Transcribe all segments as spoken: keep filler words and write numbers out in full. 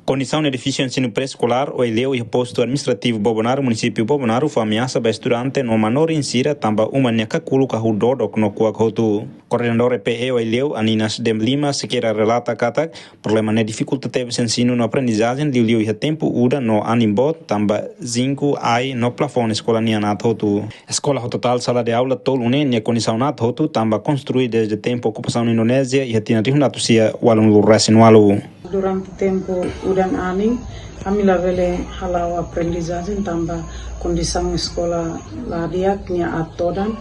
Kondisaun edifísiu ensinu pré-eskolár Oeliu iha postu administrativu Bobonaro, munisípiu Bobonaro, fó ameasa ba estudante no manorin sira tanba uma nia kakuluk hahú dodok no kuak hotu. Koordenadór E P E Oeliu, Aninas de Lima Sequeira, relata katak problema ne'e difikulta tebes ensinu no aprendizajen, liuliu iha tempu udan no anin boot, tanba zinku, ai no plafon eskola nian aat hotu. Eskola ho totál sala de aula tolu ne'e nia kondisaun aat hotu, tanba konstrui dezde tempu okupasaun Indonézia iha tinan rihun atus sia ualunulu resin ualu. Durante tempu udan anin, ami labele hala'o aprendizajen tanba kondisaun eskola la di'ak, nia aat todan,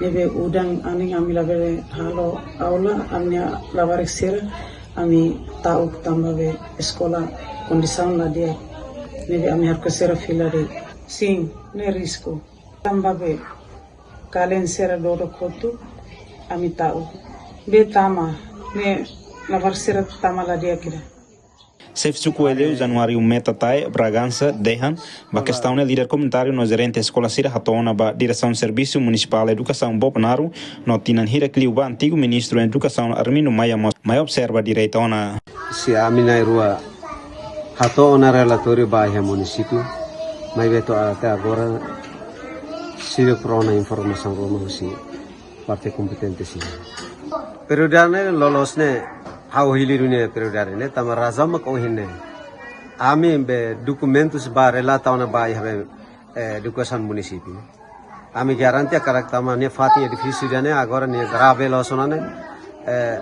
ne'ebé udan anin ami labele halo aula, ami-nia labarik sira, ami ta'uk tanba be eskola kondisaun la di'ak, ne'ebé ami haruka sira fila de'it. Sin, ne'e risku. Tanba be kalen sira dodok hotu, ami ta'uk. Be tama, ne'e labarik sira tama la di'ak ida. Xefe suku Oeliu, Januário Meta Tae Bragança, dehan, ba kestaun ne'e líder komunitáriu no jerente eskola sira hato'o ona ba Diresaun Servisu Munisipál Edukasaun Bobonaro, no tinan hirak liubá antigu Ministru Edukasaun Armindo Maia mós mai observa direitu ona. Se ami na'in-rua hato'o ona relatóriu ba iha munisípiu, maibé to'o até agora seidauk rona informasaun ruma husi parte kompetente sira. Prioridade ne'e loloos ne'e, ha'u hili duni prioridade ne'e, tanba razaun mak ohin ne'e. Ami be dokumentus ba relata ona ba iha be, eh, edukasaun munisípiu. Ami garante katak tanba nia fatin edifísiu ida-ne'e agora nia grave loos ona ne'e, eh,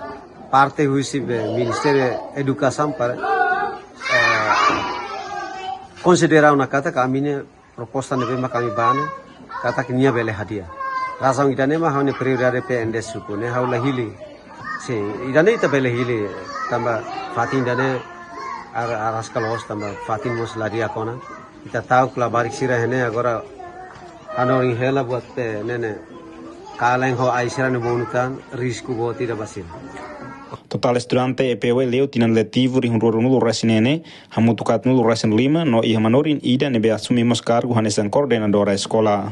parte husi be Ministériu Edukasaun para, eh, konsidera ona katak ami-nia proposta ne'ebé mak ami bá ne'e, katak nia bele hadi'a. Razaun ida-ne'e mak ha'u-nia prioridade P N D suku ne'e ha'u la hili. Sin, ida-ne'e ita bele hili, tanba fatin ida-ne'e ar-, araska loos, tanba fatin mós la di'ak ona. Ita ta'uk labarik sira iha ne'e agora hanorin hela buat pe ne'e ne'e. Kalen ho ai sira-ne'e monu tan, risku boot ida ba sira. Totál estudante E P Oeliu tinan letivu rihun rua ruanulu resin neen ne'e, hamutuk aat nulu resin lima, no iha manorin ida ne'ebé asume mós kargu hanesan koordenadora eskola.